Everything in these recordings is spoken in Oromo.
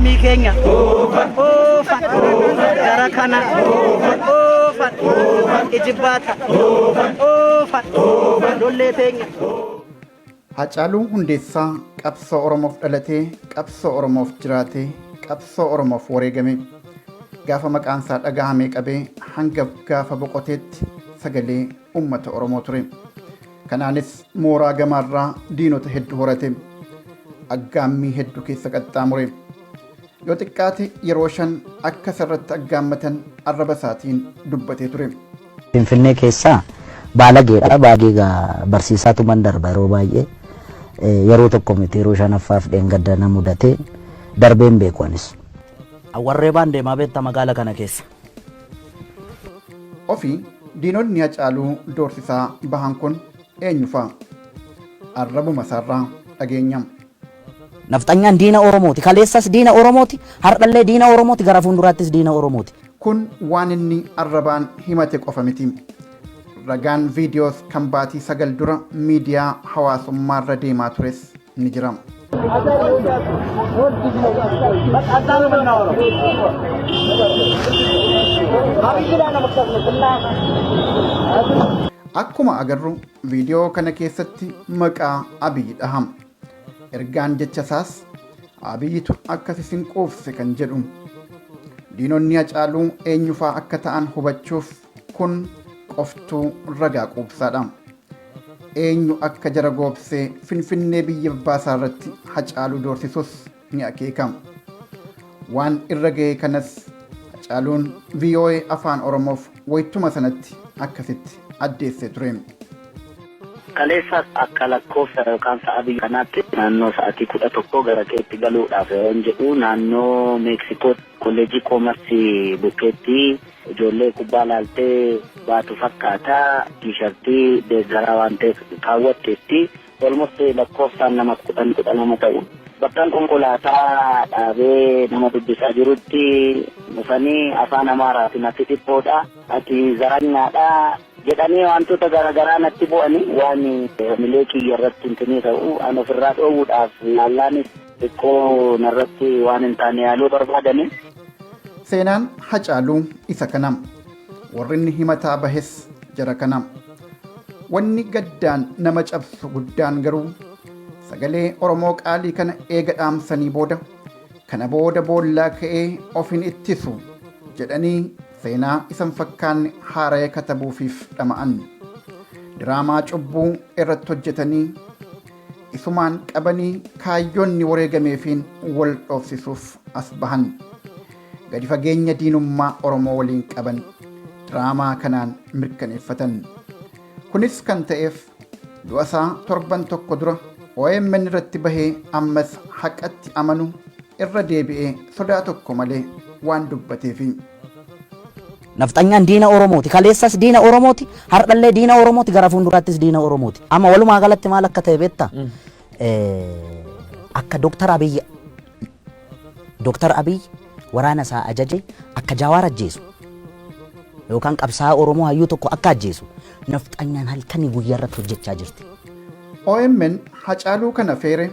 Lammii keenya oofan gara kana oofan ijibbaata oofan lollee teenya. Haacaaluu Hundeessaa qabsoo Oromoof dhalatee, qabsoo Oromoof jiraatee, qabsoo Oromoof wareegame. Gaafa maqaan isaa dhagahamee qabee hanga gaafa boqoteetti sagalee uummata Oromoo ture. Kanaanis mooraa gamaarraa diinota hedduu horate. Aggaammii hedduu keessa qaxxaamure. Yoo xiqqaate yeroo 5 akka isarratti aggaammatan arraba isaatiin dubbatee ture. Finfinnee keessaa baalageedha. Baalagee egaa barsiisaatuman darba yeroo baay'ee. Yeroo tokko miti yeroo shanaffaaf dheengadda na mudate darbeen beeku anis. Awwarreebaan deemaa beekta magaala kana keessa. Ofii diinonni Hacaaluu doorsisaa bahan kun eenyu fa'a? Arrabuma isaarraa dhageenya. Nafxanyaan diina Oromooti. Kaleessas diina Oromooti. Har'allee diina Oromooti. Gara fuulduraattis diina Oromooti. Kun waan inni arrabaan himate qofa miti. Ragaan viidiyoos kan baatii 9 dura miidiyaa hawaasummaarra deemaa tures ni jira. Akkuma agarru viidiyoo kana keessatti maqaa Abiy dhaha. Ergaan jecha isaas Abiyitu akkas isin quufse kan jedhu. Diinonni Hacaaluu eenyufaa akka ta'an hubachuuf kun qoftuu ragaa quubsaadha. Eenyu akka jara goobsee Finfinnee biyya abbaasaa irratti Hacaaluu doorsisus ni akeeka. Waan irra ga'e kanas Hacaaluun VOA Afaan Oromoof waytuma sanatti akkasitti addeessee ture. Kaleessa akka lakkoofsa yookaan sa'a biyya kanaatti naannoo sa'atii 11 gara qe'eetti galuudhaaf yeroon jedhu naannoo Meeksikootti Kolleejjii Koomarsii bukkeetti ijoollee kubbaa laaltee baatu fakkaata. Tiishartii deeggaraa waan ta'eef kaawwatteetti. Almost lakkoofsaan nama 10, 12 ta'u. Bakkan konkolaataa dhaabee nama dubbisaa jirutti dhufanii afaan Amaaraatiin ati dhiphoodha, ati zaranyaadha jedhanii wantoota garaagaraa natti bu'anii waan hamilee kiyya irratti hintinii ta'u an ofirraa dhoowwuudhaaf laallaanis xiqqoo narratti waan hin taane yaaluu barbaadani. Seenaan Hacaaluu isa kana. Warri inni himataa bahes jara kana. Wanni gaddaan nama cabsu guddaan garuu sagalee Oromoo qaalii kana eega dhaamsanii booda kana booda boollaa ka'ee of hin ittisu jedhanii seenaa isan fakkaanne haaraya katabuufiif dhama'an. Diraamaa cubbuu irratti hojjetanii isumaan qabanii kaayyoonni wareegameefiin wal dhoofsisuuf as bahan. Gadi fageenya diinummaa Oromoo waliin qaban diraamaa kanaan mirkaneeffatan. Kunis kan ta'eef du'a isaa torban tokko dura OMN irratti bahee ammas haqatti amanu irra deebi'ee sodaa tokko malee waan dubbateefi. Nafxanyaan diina Oromooti. Kaleessas diina Oromooti. Har'allee diina Oromooti. Gara fuulduraattis diina Oromooti. Amma walumaa galatti maal akka ta'e beektaa? Akka Dooktar Abiy Dooktar Abiy waraana isaa ajaje akka Jawaar ajjeesu yookaan qabsaa'aa Oromoo hayyuu tokko akka ajjeesu nafxanyaan halkanii guyyaa irratti hojjechaa jirti. OMN Hacaaluu kana feere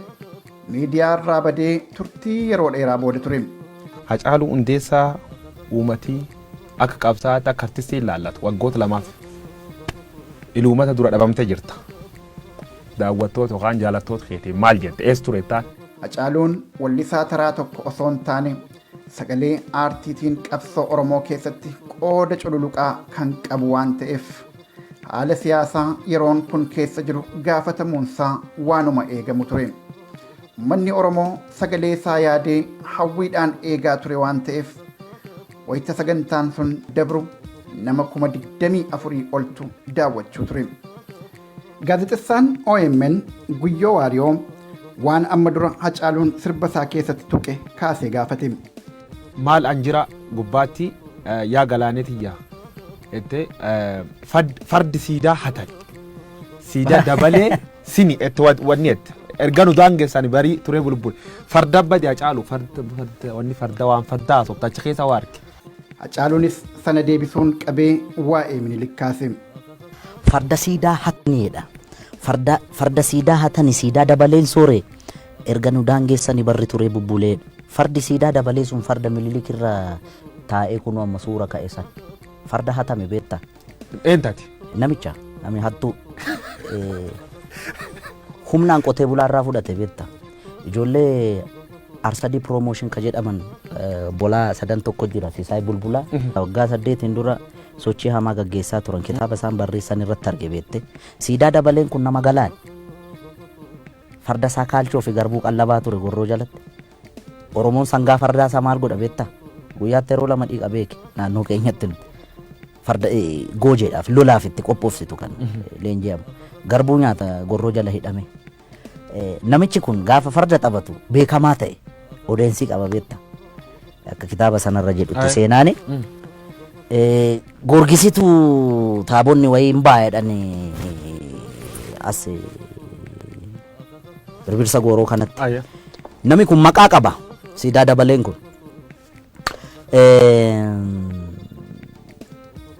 miidiyaa irraa badee turtii yeroo dheeraa booda ture. Hacaaluu Hundeessaa uumatii akka qabsaa'aatti akka artistii ilaallatu waggoota lamaaf iluumata dura dhabamtee jirta. Daawwattoota yookaan jaalattoota keetiin maal jette? Eessa ture jettaan? Hacaaluun wallisaa taraa tokko osoo hin taane sagalee aartiitiin qabsoo Oromoo keessatti qooda cululuqaa kan qabu waan ta'eef haala siyaasaa yeroon kun keessa jiru gaafatamuunsaa waanuma eegamu ture. Uummanni Oromoo sagalee isaa yaadee hawwiidhaan eegaa ture waan ta'eef wayita sagantaan sun dabru nama 24,000 oltu daawwachuu ture. Gaazexessaan OMN Guyyoo Waariyoo waan amma dura Hacaaluun sirba isaa keessatti tuqe kaasee gaafate. Maal an jira gubbaatti yaa galaanee tiyya jette fardi siidaa hatani siidaa dabalee sini ette wanni ette erga nu daangessani barii turee bulbul farda bade Hacaalu farda farda wanni farda waan farda haasofta achi keessa waa arge. Hacaaluunis sana deebisuun qabee waa'ee Minilik kaase. Farda siidaa hataniidha. Farda farda siidaa hatani siidaa dabaleen soore erga nu daangeessani barri turee bubbuleedha. Fardi siidaa dabalee sun farda Minilik irra taa'ee kunoo amma suura ka'e san. Farda hatame beektaa? Eentati? Namicha namni hattuu humnaan qotee bulaa irraa fudhate beektaa? Ijoollee Arsadii Promotion ka jedhaman bolaa sadan tokko jira Sisaay Bulbulaa waggaa 8n dura sochii hamaa gaggeessaa turan kitaaba isaan barreessan irratti arge beekte. Siidaa dabaleen kun nama galaani. Farda isaa kaalchoo fi garbuu qallabaa ture gorroo jalatti. Oromoon sangaa fardaa isaa maal godha beektaa? Guyyaatti yeroo lama dhiqa beeki naannoo keenyatti nuti. Farda goojeedhaaf lolaaf itti qophoofsitu kan leenji'amu. Garbuu nyaata gorroo jala hidhame. Namichi kun gaafa farda taphatu beekamaa ta'e odeensii qaba beektaa? Akka kitaaba sanarra jedhutti seenaani. Goorgisitu taabonni wayii hin ba'a jedhan as birbirsa gooroo kanatti. Namni kun maqaa qaba siidaa dabaleen kun.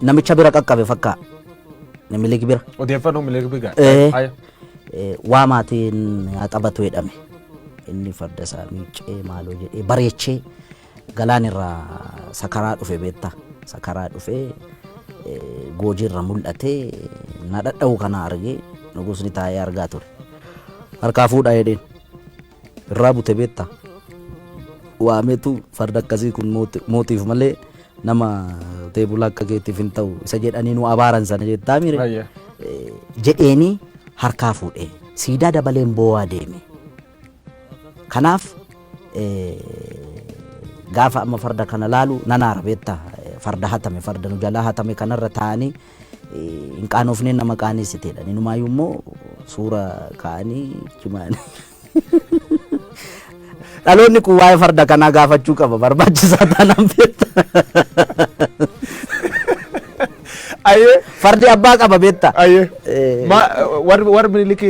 Namicha bira qaqqabe fakkaa. Minilik bira. Odeeffannoo Minilik bira. Waa maatiin haa taphatu jedhame. Inni farda isaa miiccee maaloo jedhee bareechee galaan irraa sakaraa dhufe beektaa. Sakaraa dhufee goojii irra mul'atee na dhadha'u kana argee nugusni taa'ee argaa ture. Harkaa fuudhaa jedheen. Irraa bute beektaa. Waameetu farda akkasii kun mootiif malee nama teebula akka keetiif hin ta'u isa jedhanii nu abaaran sana jettaa mire. Jedheenii harkaa fuudhee siidaa dabaleen boo'aa deeme. Kanaaf gaafa amma farda kana laalu nan aara beektaa farda hatame farda nu jalaa hatame kanarra taa'anii hin qaanofnee nama qaaneessiteedha. Inumaayyuu immoo suura kaa'anii jimaan. Dhaloonni kun waa'ee farda kanaa gaafachuu qaba barbaachisaa taanaan beektaa. Ayyee. Fardi abbaa qaba beektaa. Ayyee. Ma warri warri Minilik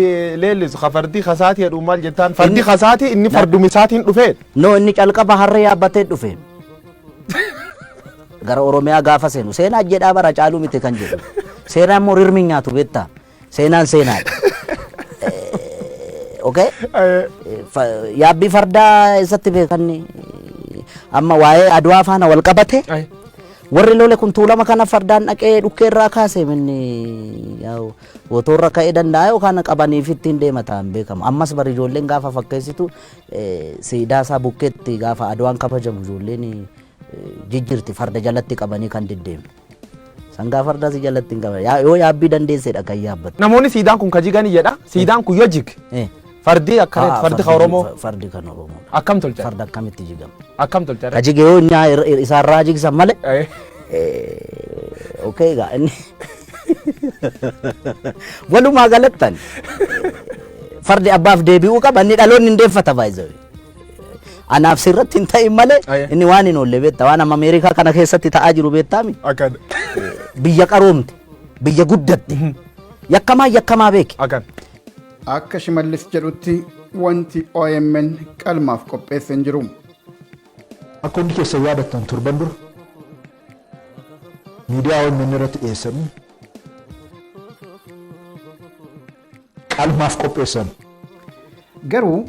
leellisu ka fardi kasaati jedhu maal jettaan fardi kasaati inni fardumi isaatiin dhufee. No inni calqaba harree yaabbatee dhufe. Gara Oromiyaa gaafa seenu seenaa jedhaa bara caaluu miti kan jedhu. Seenaa immoo rirmi hin nyaatu beektaa. Seenaan seenaadha. Okay? Yaabbii fardaa eessatti beekanni amma waa'ee Adwaa faana wal qabate warri lole kun tuulama kana fardaan dhaqee dhukkee irraa kaase minni wotoorra ka'ee danda'a yookaan qabaniif ittiin deema ta'an beekamu. Ammas bari ijoolleen gaafa fakkeessitu siidaa isaa bukkeetti gaafa Adwaan kabajamu ijoolleen jijjiirti farda jalatti qabanii kan deddeemu. Sangaa fardaa si jalatti hin qaban. Yoo yaabbii dandeessedha kan yaabbattu. Namoonni siidaan kun ka jigani jedha. Siidaan kun yoo jige fardi akkana fardi ka Oromoo Fardi kan Oromoo. Akkam tolcha? Farda akkamitti jigama? Akkam tolcha? Ka jige yoo inni isaarraa jigsan malee. Okay egaa inni walumaa galattan fardi abbaaf deebi'uu qaba inni dhaloonni hin deeffata baay'ee. Anaaf sirratti hin ta'in malee inni waan hin oolle beekta waan amma Ameerikaa kana keessatti ta'aa jiru beektaami. Akkan. Biyya qaroomte biyya guddatte yakkamaa yakkamaa beeke. Akkan. Akka Shimallis jedhutti wanti OMN qalmaaf qopheesse hin jiru. Akka hundi keessan yaadattan torban dura miidiyaa OMN irratti dhiyeessanii qalmaaf qopheessan. Garuu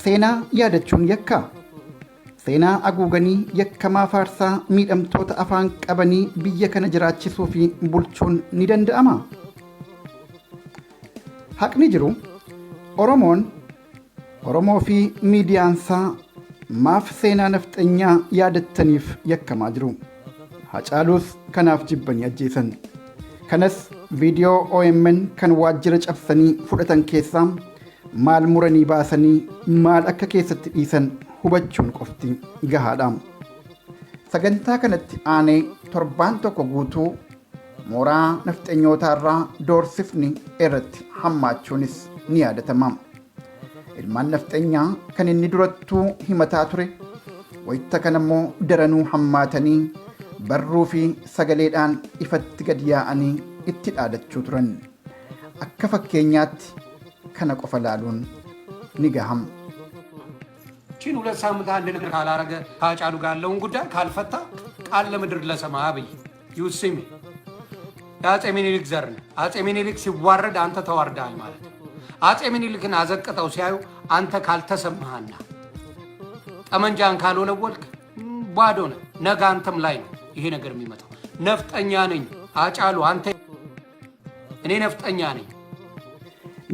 seenaa yaadachuun yakkaa? Seenaa haguuganii yakkamaa faarsaa miidhamtoota afaan qabanii biyya kana jiraachisuu fi bulchuun ni danda'amaa? Haqni jiru Oromoon Oromoo fi miidiyaansaa maaf seenaa nafxanyaa yaadattaniif yakkamaa jiru. Hacaaluus kanaaf jibbanii ajjeesan. Kanas viidiyoo OMN kan waajjira cabsanii fudhatan keessaa maal muranii baasanii maal akka keessatti dhiisan hubachuun qofti gahaadha. Sagantaa kanatti aanee torbaan tokko guutuu mooraa nafxanyootaarraa doorsifni irratti hammaachuunis ni yaadatama. Ilmaan nafxanyaa kan inni durattuu himataa ture wayita kanammoo daranuu hammaatanii barruu fi sagaleedhaan ifatti gad yaa'anii itti dhaadachuu turan. Akka fakkeenyaatti kana qofa laaluun ni gahama. ቺን 2 ሳምንት አንድ ነገር ካላረገ ከሃጫሉ ጋር ያለውን ጉዳይ ካልፈታ ቃል ለምድር ለሰማይ አብይ ዩሲሚ የአፄ ሚኒሊክ ዘር ነህ። አፄ ሚኒሊክ ሲዋረድ አንተ ተዋርደሃል ማለት ነው። አፄ ሚኒሊክን አዘቅጠው ሲያዩ አንተ ካልተሰማህና ጠመንጃን ካልወለወልክ ባዶ ነህ። ነገ አንተም ላይ ነው ይሄ ነገር የሚመጣው። ነፍጠኛ ነኝ አጫሉ፣ አንተ እኔ ነፍጠኛ ነኝ።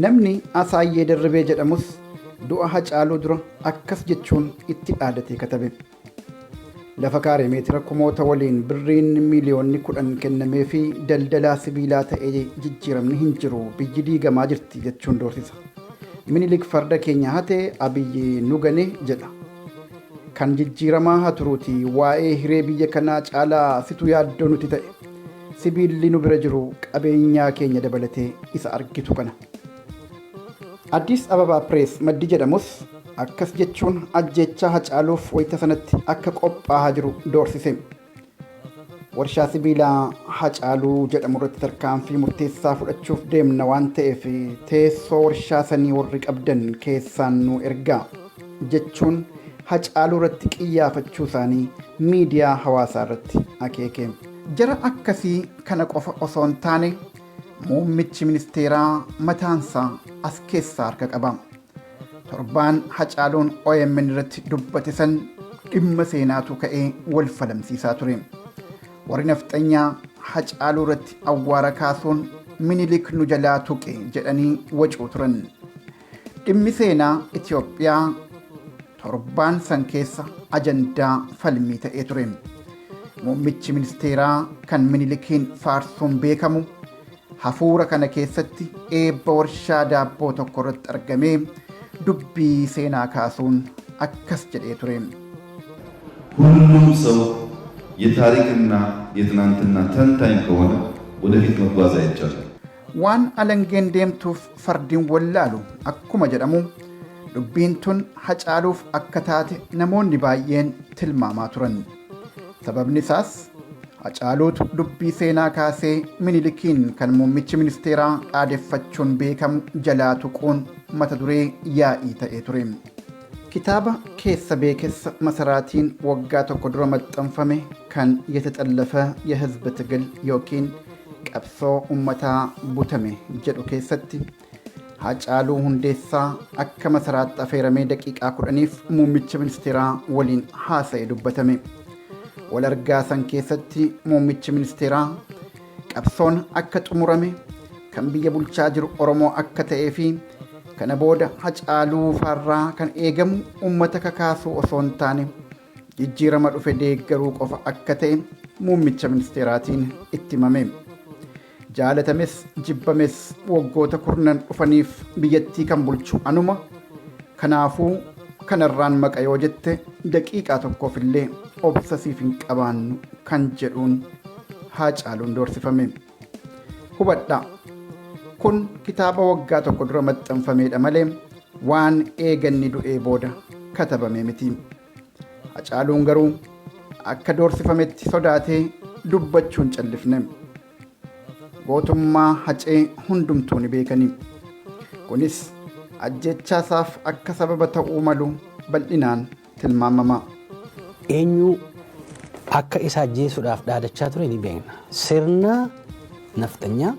Namni Asaayyee Dirribee jedhamus du'a Hacaaluu dura akkas jechuun itti dhaadatee katabe. Lafa kaaree meetira kumoota waliin birriin miiliyoonni 10 kennamee fi daldalaa sibiilaa ta'ee jijjiiramni hin jiru, biyyi diigamaa jirti jechuun doorsisa. Minilik farda keenya hate, Abiyyi nu gane jedha. Kan jijjiiramaa haa turuuti, waa'ee hiree biyya kanaa caalaa situ yaaddoo nuti ta'e. Sibiilli nu bira jiru qabeenyaa keenya dabalatee isa argitu kana. Addis Ababaa Pirees maddi jedhamus akkas jechuun ajjechaa Hacaaluuf wayita sanatti akka qophaa'aa jiru doorsise. Warshaa sibiilaa Hacaaluu jedhamu irratti tarkaanfii murteessaa fudhachuuf deemna waan ta'eef, teessoo warshaa sanii warri qabdan keessaan nu ergaa jechuun Hacaaluu irratti qiyyaafachuu isaanii miidiyaa hawaasaa irratti akeeke. Jara akkasii kana qofa osoo hin taane, muummichi ministeeraa mataansaa as keessaa harka qaba. Torbaan Hacaaluun OMN irratti dubbate san dhimma seenaatu ka'ee wal falamsiisaa ture. Warri nafxanyaa Hacaaluu irratti awwaara kaasuun Minilik nu jalaa tuqe jedhanii wacuu turan. Dhimmi seenaa Itoophiyaa torbaan san keessa ajandaa falmii ta'ee ture. Muummichi ministeeraa kan Minilikiin faarsuun beekamu hafuura kana keessatti eebba warshaa daabboo tokko irratti argamee dubbii seenaa kaasuun akkas jedhee ture. ሁሉም ሰው የታሪክና የትናንትና ተንታኝ ከሆነ ወደፊት መጓዝ አይቻልም። Waan alangeen deemtuuf fardiin wallaalu akkuma jedhamu, dubbiin tun Hacaaluuf akka taate namoonni baay'een tilmaamaa turan. Sababni isaas Hacaaluutu dubbii seenaa kaasee Minilikiin kan muummichi ministeeraa dhaadeffachuun beekamu jalaa tuquun mata duree yaa'ii ta'ee ture. Kitaaba keessa beekessa Masaraatiin waggaa tokko dura maxxanfame kan የተጠለፈ የህዝብ ትግል yookiin qabsoo ummataa butame jedhu keessatti, Hacaaluu Hundeessaa akka Masaraatti affeeramee daqiiqaa 10f muummicha ministeeraa waliin haasa'e dubbatame. Wal argaa san keessatti muummichi ministeeraa qabsoon akka xumurame, kan biyya bulchaa jiru Oromoo akka ta'ee fi kana booda Hacaaluu faarraa kan eegamu ummata kakaasuu osoo hin taane jijjiirama dhufe deeggaruu qofa akka ta'e muummicha ministeeraatiin itti himame. Jaalatames jibbames waggoota kurnan dhufaniif biyyattii kan bulchu anuma. Kanaafuu kanarraan maqa yoo jette, daqiiqaa tokkoof illee obsa siif hin qabaannu kan jedhuun Haacaaluun doorsifame. Hubadhaa, kun kitaaba waggaa tokko dura maxxanfameedha malee waan eeganni du'ee booda katabame miti. Hacaaluun garuu akka doorsifametti sodaatee dubbachuun callifne. Gootummaa Hacee hundumtuu ni beekani. Kunis ajjechaasaaf akka sababa ta'uu malu bal'inaan tilmaamama. Eenyu akka isa ajjeesuudhaaf dhaadachaa ture ni beekna. Sirna nafxanyaa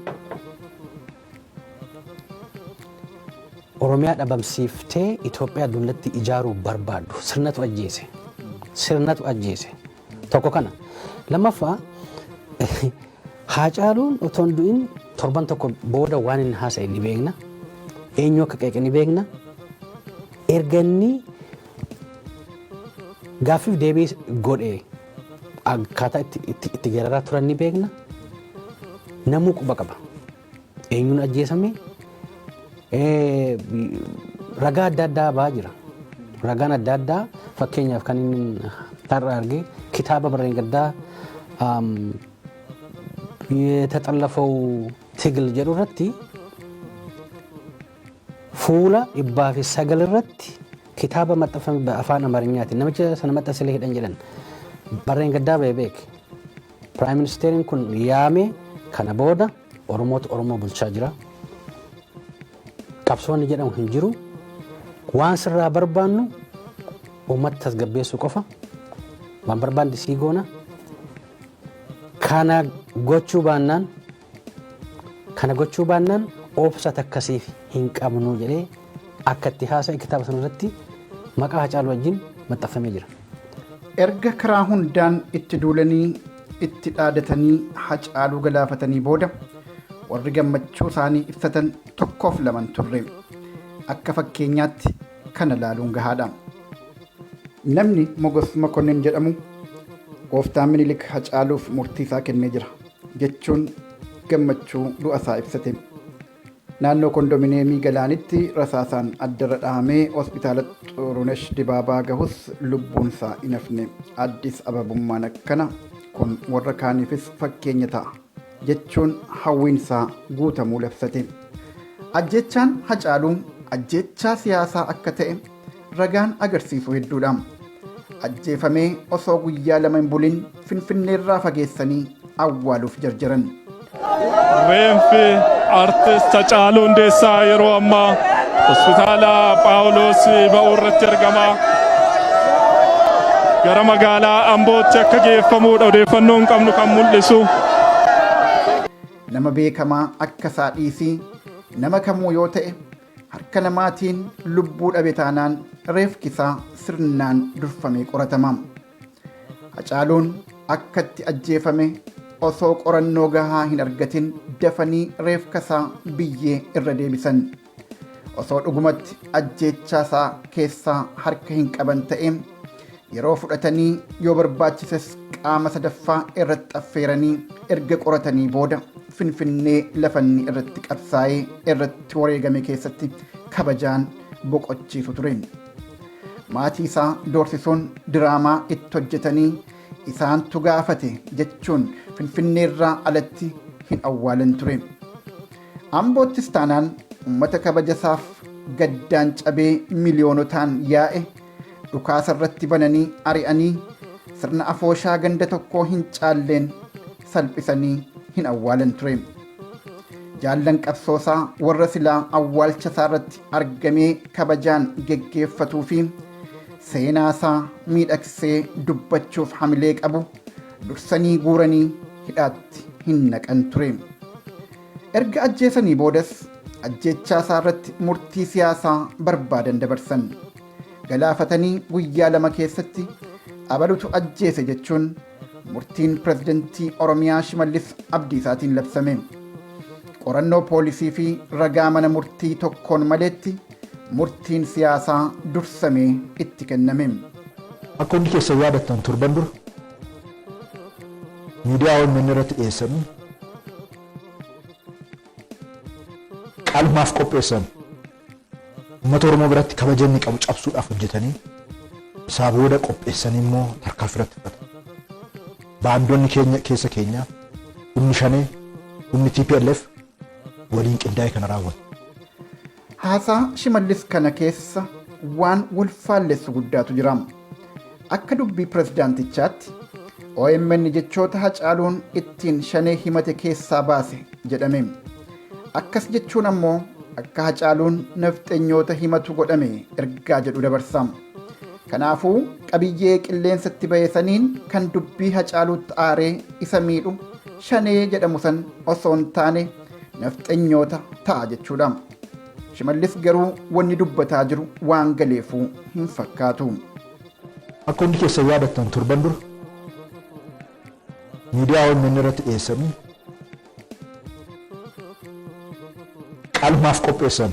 Oromiyaa dhabamsiiftee Itoophiyaa dullatti ijaaruu barbaaddu sirnatu ajjeese. Sirnatu ajjeese. Tokko kana. Lammaffaa, Haacaaluun otoo hin du'in torban tokko booda waan inni haasa'e ni beekna. Eenyu akka qeeqe ni beekna. Erga inni gaaffiif deebii godhe akkaataa itti gararaa turan ni beekna. Namuu quba qaba. Eenyuun ajjeesame, ragaa adda addaa ba'aa jira. Ragaan adda addaa, fakkeenyaaf kan inni har'a arge, kitaaba barreen gaddaa የተጠለፈው ትግል jedhu irratti fuula 109 irratti kitaaba maxxanfame afaan Amaarinyaatiin namicha sana maxxansilee hidhan jedhan barreen gaddaa ba'e beeke. Prime ministeriin kun yaame, kana booda Oromootu Oromoo bulchaa jira. Qabsoonni jedhamu hin jiru. Waan sirraa barbaannu uummata tasgabbeessuu qofa. Waan barbaanne sii goona. Kana gochuu baannaan obsa takkasiif hin qabnu jedhee akka itti haasa'e kitaaba sana irratti Maqaa Hacaaluu wajjin maxxanfamee jira. Erga karaa hundaan itti duulanii itti dhaadatanii Hacaaluu galaafatanii booda warri gammachuu isaanii ibsatan tokkoof laman turre. Akka fakkeenyaatti kana laaluun gahaadha. Namni Mogos Makonnin jedhamu gooftaan Minilik Hacaaluuf murtii isaa kennee jira jechuun gammachuu du'a isaa ibsate. Naannoo kondominiyeemii Galaanitti rasaasaan addarra dhahamee hospitaala Xurunesh Dibaabaa gahus lubbuun isaa hin hafne. Addis Ababummaan akkana kun warra kaaniifis fakkeenya ta'a jechuun hawwiin isaa guutamuu labsate. Ajjechaan Hacaaluu ajjechaa siyaasaa akka ta'e ragaan agarsiisu hedduudha. Ajjeefamee osoo guyyaa 2 hin bulin Finfinneerraa fageessanii awwaaluuf jarjaran. Reenfi Artist Hacaaluu Hundeessaa yeroo ammaa hospitaala Phaawulos ba'uu irratti argama. Gara magaalaa Ambootti akka geeffamuudha odeeffannoon qabnu kan mul'isu. Nama beekamaa akka isaa dhiisii nama kamuu yoo ta'e harka namaatiin lubbuu dhabe taanaan reefki isaa sirnaan durfamee qoratama. Hacaaluun akkatti ajjeefame osoo qorannoo gahaa hin argatin dafanii reefka isaa biyyee irra deebisan. Osoo dhugumatti ajjeechaa isaa keessaa harka hin qaban ta'e yeroo fudhatanii yoo barbaachises qaama sadaffaa irratti affeeranii erga qoratanii booda Finfinnee lafanni irratti qabsaa'ee irratti wareegame keessatti kabajaan boqochiisu ture. Maatii isaa doorsisuun diraamaa itti hojjetanii isaantu gaafate jechuun Finfinneerraa alatti hin awwaalan ture. Amboottis taanaan uummata kabajasaaf gaddaan cabee miliyoonotaan yaa'e dhukaasa irratti bananii ari'anii sirna afooshaa ganda tokkoo hin caalleen salphisanii hin awwaalan ture. Jaallan qabsoosaa warra silaa awwaalcha isaa irratti argamee kabajaan geggeeffatuu fi seenaa isaa miidhagsee dubbachuuf hamilee qabu dursanii guuranii hidhaatti hin naqan ture. Erga ajjeesanii boodas ajjeechaa isaa irratti murtii siyaasaa barbaadan dabarsan. Galaafatanii guyyaa 2 keessatti abalutu ajjeese jechuun murtiin pirezidantii Oromiyaa Shimallis Abdiisaatiin labsame. Qorannoo poolisii fi ragaa mana murtii tokkoon maleetti murtiin siyaasaa dursamee itti kenname. Akka hundi keessan yaadattan torban dura miidiyaa OMN irratti dhiyeessanii qalmaaf qopheessan uummata Oromoo biratti kabaja inni qabu cabsuudhaaf hojjetanii isaa booda qopheessanii immoo tarkaanfii irratti fudhatan. Baandonni keenya keessa keenyaa humni shanee humni TPLF waliin qindaa'ee kana raawwatu. Haasaa Shimallis kana keessa waan wal faallessu guddaatu jira. Akka dubbii pirezidaantichaatti OMN jechoota Hacaaluun ittiin shanee himate keessaa baase jedhame. Akkas jechuun ammoo akka Hacaaluun nafxenyoota himatu godhame ergaa jedhu dabarsa. Kanaafuu qabiyyee qilleensatti bahe saniin kan dubbii Hacaaluutti aaree isa miidhu shanee jedhamu san osoo hin taane nafxenyoota ta'a jechuudha. Shimallis garuu wanni dubbataa jiru waan galeefuu hin fakkaatu. Akka hundi keessan yaadattan torban dura miidiyaa OMN irratti dhiyeessanii qalmaaf qopheessan.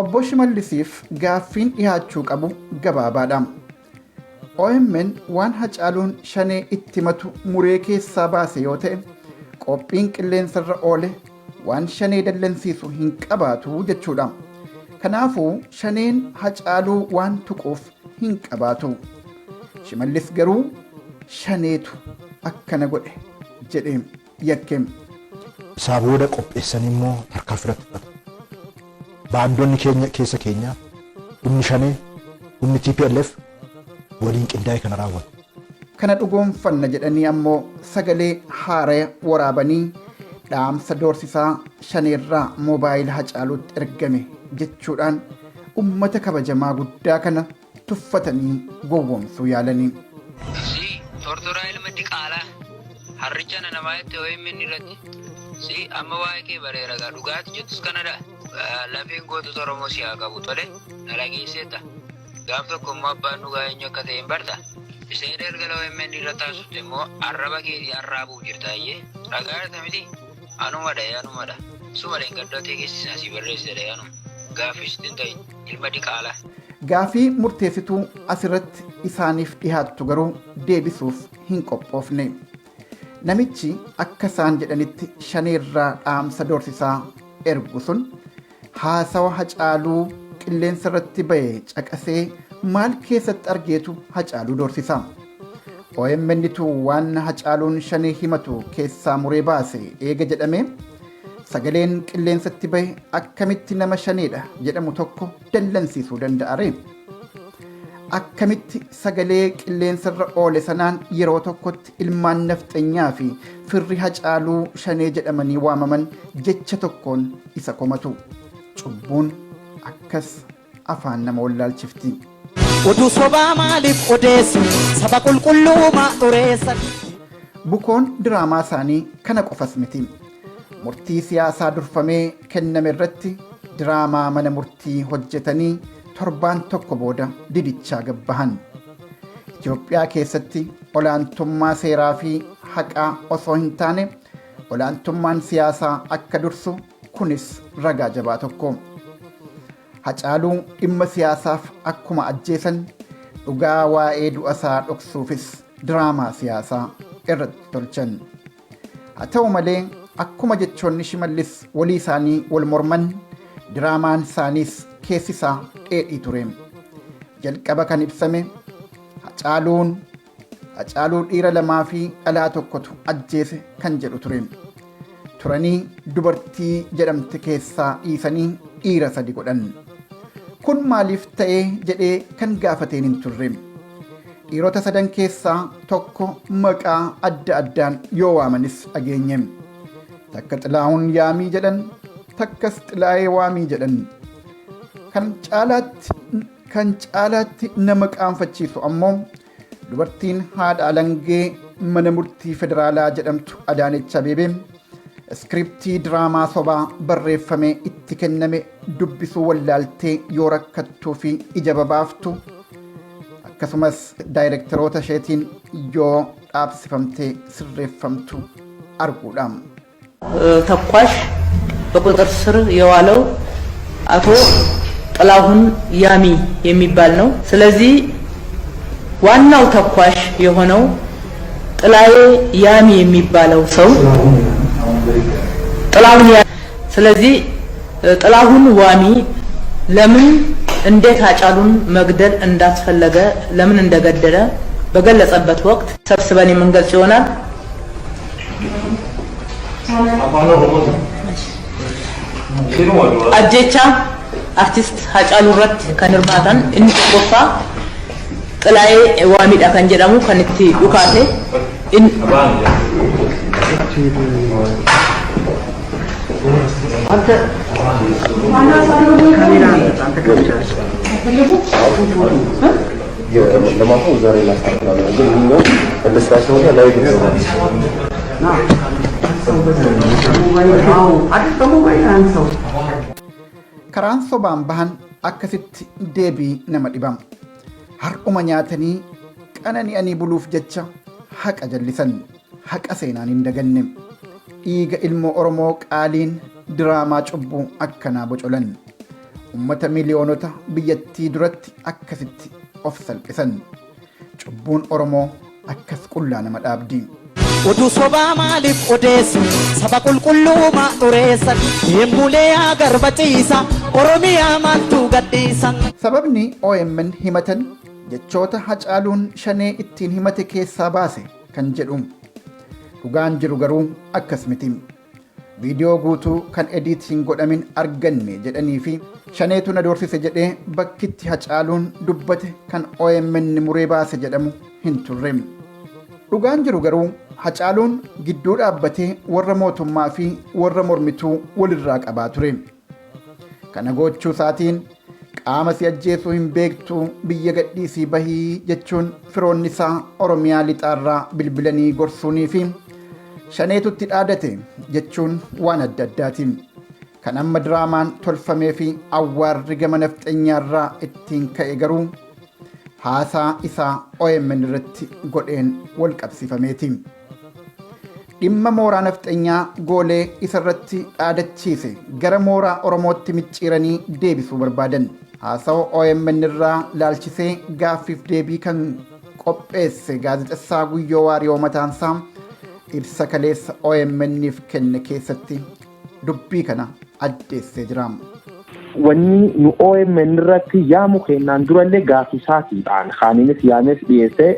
Obbo Shimallisiif gaaffiin dhiyaachuu qabu gabaabaadha. OMN waan Hacaaluun shanee itti himatu muree keessaa baase yoo ta'e qophiin qilleensarra oole waan shanee dallansiisu hin qabaatu jechuudha. Kanaafuu shaneen Hacaaluu waan tuquuf hin qabaatu. Shimallis garuu shaneetu akkana godhe jedhee yakke. Isaa booda qopheessanii immoo tarkaanfii irratti fudhatan. Baandonni keenya keessa keenyaa humni shanee humni TPLF waliin qindaa'ee kana raawwatu. Kana dhugoomfanna jedhanii ammoo sagalee haaraya waraabanii dhaamsa doorsisaa shaneerraa moobaayila Hacaaluutti ergame jechuudhaan ummata kabajamaa guddaa kana tuffatanii gowwoomsuu yaalanii. Si tortoraa ilma diqaalaa harricha nana maa jette OMN irratti si amma waa'ee kee bareera gaa dhugaati jettus kanadha lafeen gootota Oromoo si haa qabu tole na dhageesseetta Gaaf tokko immoo abbaan dhugaa eenyu akka ta'e hin barta. Isheen galgala OMN irra taasifte immoo arraba keetii arraabuuf jirta ayyee. Ragaa jirta miti? Anumadha anumadha. Suma dheengaddaa keessi si barreessite anuma. Gaaffii sitti hin ta'in ilma diqaalaa. Gaafii murteessituu asirratti isaaniif dhihaattu garuu deebisuuf hin qophoofne. Namichi akka isaan jedhanitti shaneerraa dhaamsa doorsisaa ergu sun haasawa Hacaaluu qilleensa irratti ba'e caqasee maal keessatti argeetu Hacaaluu doorsisa? OMNtu waan Hacaaluun shanee himatu keessaa muree baase eega jedhame, sagaleen qilleensatti bahe akkamitti nama shaneedha jedhamu tokko dallansiisuu danda'a ree? Akkamitti sagalee qilleensarra oole sanaan yeroo tokkotti ilmaan nafxenyaa fi firri Hacaaluu shanee jedhamanii waamaman jecha tokkoon isa komatu? Cubbuun akkas afaan nama wallaalchifti. Oduu sobaa maaliif odeessu? Saba qulqulluu maa xureessan? Bukoon diraamaa isaanii kana qofas miti. Murtii siyaasaa durfamee kenname irratti diraamaa mana murtii hojjetanii torbaan tokko booda didichaa gabbahan. Itoophiyaa keessatti olaantummaa seeraa fi haqaa osoo hin taane olaantummaan siyaasaa akka dursu kunis ragaa jabaa tokko. Hacaaluu dhimma siyaasaaf akkuma ajjeesan, dhugaa waa'ee du'a isaa dhoksuufis diraamaa siyaasaa irratti tolchan. Haa ta'u malee, akkuma jechoonni Shimallis walii isaanii wal morman, diraamaan isaaniis keessi isaa dheedhii ture. Jalqaba kan ibsame Hacaaluu dhiira lamaa fi dhalaa tokkotu ajjeese kan jedhu ture. Turanii dubartii jedhamte keessaa dhiisanii dhiira sadi godhan. Kun maaliif ta'ee jedhee kan gaafateen hin turre. Dhiirota sadan keessaa tokko maqaa adda addaan yoo waamanis dhageenye. Takka Xilaa'uun Yaamii jedhan, takkas Xilaa'ee Waamii jedhan. Kan caalaatti nama qaanfachiisu ammoo dubartiin haadha alangee mana murtii federaalaa jedhamtu Adaanech Abeebee iskiriptii diraamaa sobaa barreeffamee itti kenname dubbisuu wallaaltee yoo rakkattuu fi ija babaaftu, akkasumas daayirektaroota isheetiin yoo dhaabsifamtee sirreeffamtu arguudha. ተኳሽ በቁጥጥር ስር የዋለው አቶ ጥላሁን ያሚ የሚባል ነው። ስለዚህ ዋናው ተኳሽ የሆነው ጥላዬ ያሚ የሚባለው ሰው ጥላሁን፣ ስለዚህ ጥላሁን ዋሚ ለምን እንዴት ሃጫሉን መግደል እንዳስፈለገ፣ ለምን እንደገደለ በገለጸበት ወቅት ሰብስበን የምንገልጽ ይሆናል። Ajjeechaa artist Haacaaluu irratti kan hirmaatan inni tokkoffaa Xilaayee Waamiidha kan jedhamu kan itti dhukaase. ለማቆም ዛሬ እናስተካክላለን፣ ግን ይህኛው እንደ ስራ ስለሆነ ላይ Karaan sobaan bahan akkasitti deebii nama dhibam. Har'uma nyaatanii qanani'anii buluuf jecha haqa jallisan, haqa seenaan hin daganne. Dhiiga ilmoo Oromoo qaaliin diraamaa cubbuu akkanaa bocolan. Ummata miliyoonota biyyattii duratti akkasitti of salphisan. Cubbuun Oromoo akkas qullaa nama dhaabdi. Oduu sobaa maaliif odeessu? Saba qulqulluu maa xureessan? Deemulee garba ciisa, Oromiyaa maaltu gadhiisan? Sababni OMN himatan jechoota Hacaaluun shanee ittiin himate keessaa baase kan jedhu. Dhugaan jiru garuu akkas miti. Viidiyoo guutuu kan edit hin godhamin arganne jedhanii fi shaneetu na doorsise jedhee bakkitti Hacaaluun dubbate kan OMN muree baase jedhamu hin turre. Dhugaan jiru garuu Hacaaluun gidduu dhaabbatee warra mootummaa fi warra mormituu walirraa qabaa ture. Kana gochuu isaatiin qaama si ajjeesuu hin beektu, biyya gadhiisii bahii jechuun firoonni isaa Oromiyaa lixaarraa bilbilanii gorsuunii fi shaneetutti dhaadate jechuun waan adda addaati. Kan amma diraamaan tolfamee fi awwaarri gama nafxeenyaarraa ittiin ka'e garuu haasaa isaa OMN irratti godheen wal qabsiifameeti. Dhimma mooraa nafxanyaa goolee isarratti dhaadachiise gara mooraa Oromootti micciiranii deebisuu barbaadan. Haasawa OMN irraa laalchisee gaaffiif deebii kan qopheesse gaazexessaa Guyyoo Waariyoo mataansaa ibsa kaleessa OMN'if kenne keessatti dubbii kana addeessee jira. Wanni nu OMN irratti yaamu kennaan durallee gaaffii isaatiidhaan kaaninis yaames dhiyeessee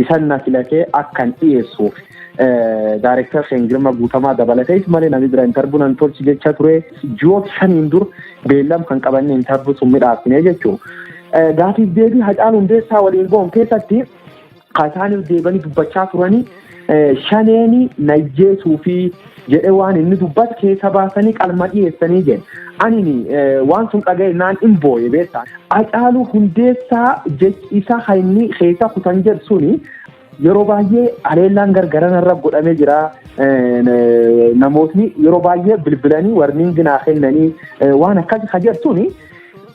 isan na filatee akkan dhiyeessuuf daareektar Girma Guutamaa dabalatees malee namni bira interview nan tolchi jecha ture ji'oota 5 dur beellam kan qabanne interview sun midhaafine jechuudha. Gaaffiif deebii Hacaaluu Hundeessaa waliin goon keessatti kasaaniif deebanii dubbachaa turanii shaneeni najjeesuu fi jedhe waan inni dubbatu keessa baasanii qalma dhiyeessanii jedhe. Ani waan sun dhaga'e naan hin booye beektaa. Hacaaluu Hundeessaa jechi isaa inni keessa kutan jedhu suni yeroo baay'ee haleellaan gargaran irra godhamee jira. Namootni yeroo baay'ee bilbilanii warniin naa kennanii waan akkasii ka jedhu suni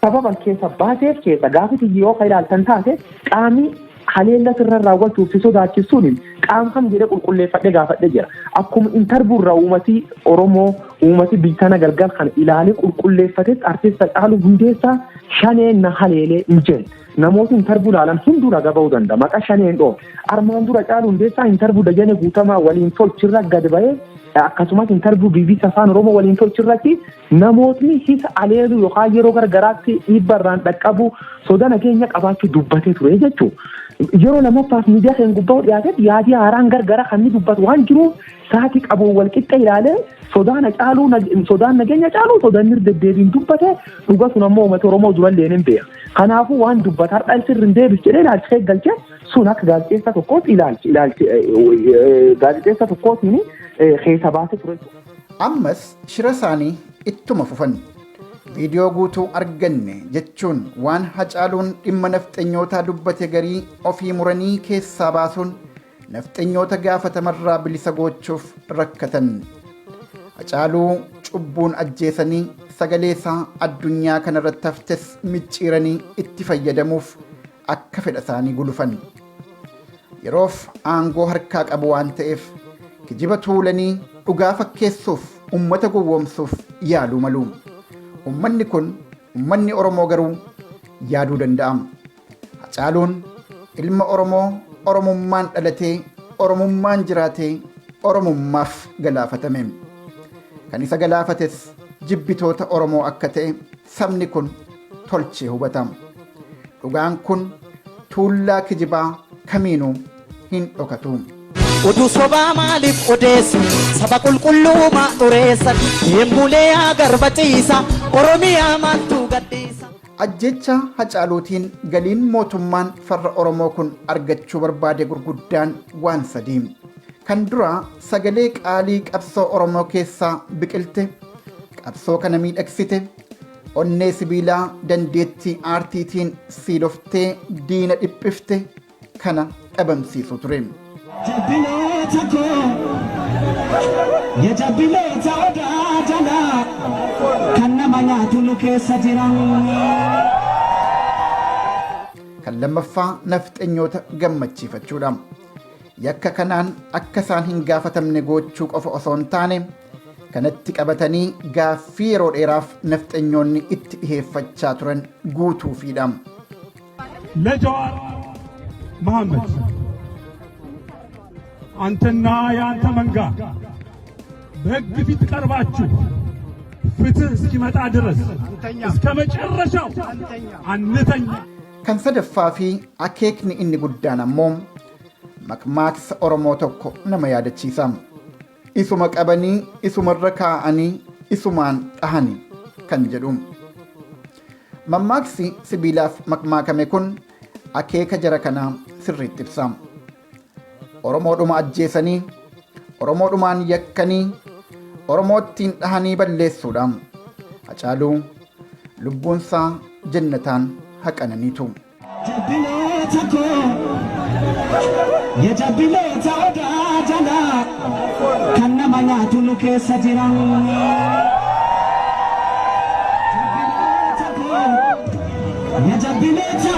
sababan keessa baateef keessa gaafiti yoo ka ilaaltan taate qaamni haleella sirra raawwachuuf si sodaachisuun qaama kam jedhee qulqulleeffadhee gaafadhee jira. Akkuma interview irraa uummati Oromoo uummati biyya tana galgal kan ilaalee qulqulleeffatetti artist Hacaaluu Hundeessaa shaneen na haleelee hin jenne. Namooti interview ilaalan hunduu raga ba'uu danda'a. Maqaa shaneen dhoofne. Armaan dura Hacaaluu Hundeessaa interview Dajanee Guutamaa waliin tolchirra gad ba'ee akkasumas interview BBC Afaan Oromoo waliin tolchirratti namootni hisa aleelu yookaan yeroo gargaraatti dhiibba irraan dhaqqabu soda nageenya qabaachuu dubbatee ture jechuudha. Yeroo lamaffaaf miidiyaa kan gubbaa dhiyaatetti yaadii haaraan gargara kan inni dubbatu waan jiruuf sa'aatii qabuun wal qixxe ilaalee sodaan caaluu sodaan nageenya caaluu sodaan inni deddeebiin dubbate dhuga sun ammoo uummata Oromoo durallee ni beeka. Kanaafuu waan dubbata har'a sirri hin deebis jedhee ilaalchisee galchee sun akka gaazexeessaa tokkootti ilaalchi ilaalchi gaazexeessaa tokkootiin keessa baasee ture. Ammas shira isaanii ittuma fufan. Viidiyoo guutuu arganne jechuun waan Hacaaluun dhimma nafxanyootaa dubbate garii ofii muranii keessaa baasuun nafxanyoota gaafatamarraa bilisa gochuuf rakkatan. Hacaaluu cubbuun ajjeesanii sagalee isaa addunyaa kanarratti haftes micciiranii itti fayyadamuuf akka fedha isaanii gulufan. Yeroof aangoo harkaa qabu waan ta'eef kijiba tuulanii dhugaa fakkeessuuf uummata gowwoomsuuf yaaluu malu. Uummanni kun uummanni Oromoo garuu yaaduu danda'ama. Hacaaluun ilma Oromoo Oromummaan dhalatee Oromummaan jiraatee Oromummaaf galaafatame. Kan isa galaafates jibbitoota Oromoo akka ta'e sabni kun tolchee hubata. Dhugaan kun tuullaa kijibaa kamiinuu hin dhokatu. Oduu sobaa maaliif odeessu? Saba qulqulluu maa xureessan? Deembulee garba ciisa. Oromiyaa maaltu gadhiisa? Ajjecha Hacaaluutiin galiin mootummaan farra Oromoo kun argachuu barbaade gurguddaan waan sadii. Kan duraa sagalee qaalii qabsoo Oromoo keessaa biqilte, qabsoo kana miidhagsite, onnee sibiilaa dandeettii aartiitiin siiloftee diina dhiphifte kana dhabamsiisu ture. Jabbiloota koo ya jabbiloota odaa jalaa kan nama nyaatu nu keessa jiran. Kan lammaffaa nafxanyoota gammachiifachuudha. Yakka kanaan akka isaan hin gaafatamne gochuu qofa osoo hin taane kanatti qabatanii gaaffii yeroo dheeraaf nafxanyoonni itti dhiheeffachaa turan guutuufiidha. ለጀዋር መሐመድ አንተና የአንተ መንጋ በሕግ ፊት ቀርባችሁ ፍትህ እስኪመጣ ድረስ እስከ መጨረሻው አንተኛ። Kan sadaffaa fi akeekni inni guddaan ammoo makmaaksa Oromoo tokko nama yaadachiisa. Isuma qabanii isumarra kaa'anii isumaan dhahanii kan jedhu. Mammaaksi sibiilaaf makmaakame kun akeeka jara kanaa sirriitti ibsa. Oromoodhuma ajjeesanii, Oromoodhumaan yakkanii, Oromoottiin dhahanii balleessuudha. Hacaaluu lubbuunsaa jannataan haqananiitu. Jabbiloota koo ya jabbiloota odaa jalaa kan nama nyaatu nu keessa jiran. Jabbiloota koo ya jabbiloota.